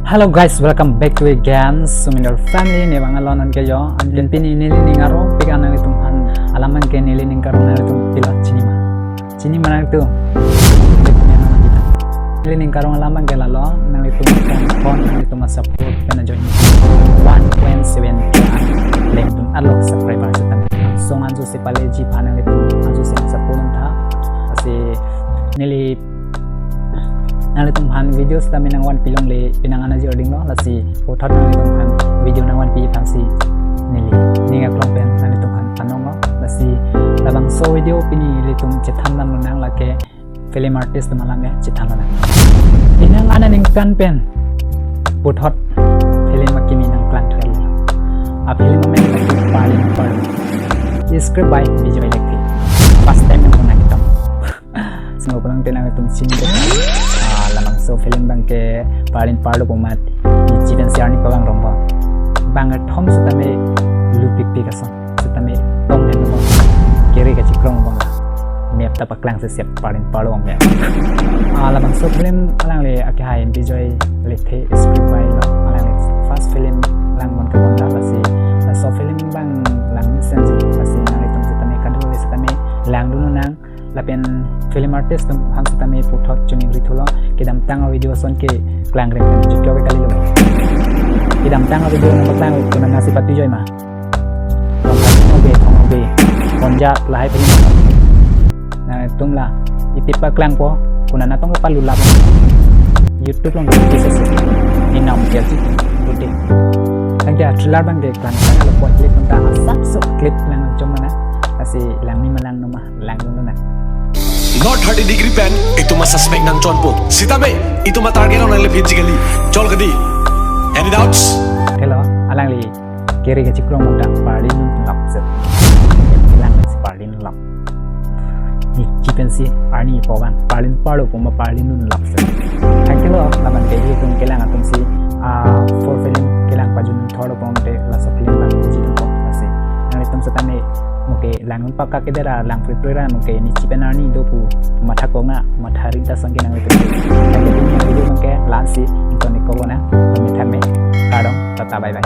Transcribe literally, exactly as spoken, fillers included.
Hello guys, welcome back to again Sumindor family. Ne bang alon an ke yo. Anpin pini neli ning arong pik an nanglitum aphan alam abang ke neli ning karong nanglitum pilot chini ma. Chini ma nangtum. Neli ning karong alam abang ke lalo, nanglitum kan kon nanglitum support pen ajoin one point seven K an lengdun arlo subscriber sitame. Song anju si pale ji aphan nanglitum anju si support tha. Lasi neli nanglitum aphan video sitame nangvan pilongle, pinang ana jording lo, lasi puthot nanglitum aphan video nangvanpi aphansi neli ning aklong pen nanglitum aphan panong lo. Lasi labangso video pini nelitum chethan dam lonang, lake film artist atum alam ya chethan lonang. Pinang ana ningkan pen puthot film akimi nangklang thek lo. A film amen lake Parlin Parlo. Script by Bijoy Lekthe. First time nang nangtum. Simo pulang tenang itum sin ke. Ah, labangso film abang ke Parlin Parlo pu amat. Ichi pen si arni pabang rong bang. Bang kethom sitame lupikpik ason. Sitame tong hen bang. Kere kachikrong bang. Map ta paklang sesep Parlin Parlo bang map. Ah, labangso film alangli akehai Bijoy Lekthe script by lo. Alangli first film lang mon kabon la lasi. Laso film abang lang mesen ji lasi nanglitum sitame kadokave sitame langdun nang. Lapen film artist atum aphan sitame puthot choningri thulo, kedamtang a video ason ke klang reng pen jutyo ke kalilo. Kedamtang a video nangpaklang kunana si patu joi ma. Thong Obe, Thong Obe. Konja lahai film. Nangtum la ipi paklangpo, kunana tong palu lap. YouTube along di sesi. Inam jadi. Bude. Tangke thriller abang ke klang klang alo pot clip nang ta asap sok clip lang chom mana. Lasi langni ma lang noma. Langdun nang. Not thirty degree pen itum a suspect nangchonpo. Sitame itum a target along nangle phin chikali. Chol kadi. Any doubts? Hello, alangli kere kachikrong ta Parlin Parlo sir. Lang si Parlin Parlo. Ichi pen si arni pabang Parlin Parlo pu amat Parlin Parlo sir. Thank you lo, laban ke itum kelang atum si, ah, four film kelang pajun thor pon te laso film abang ji dun pon lasi. Nanglitum sitame muke lang pakka kedera lang free free ra muke nichi pen arni do pu matha konga matha ring ta sangke nanglitum. Lake ini video muke lansi inton ikobona. Kami thame. Kardom, tata bye bye.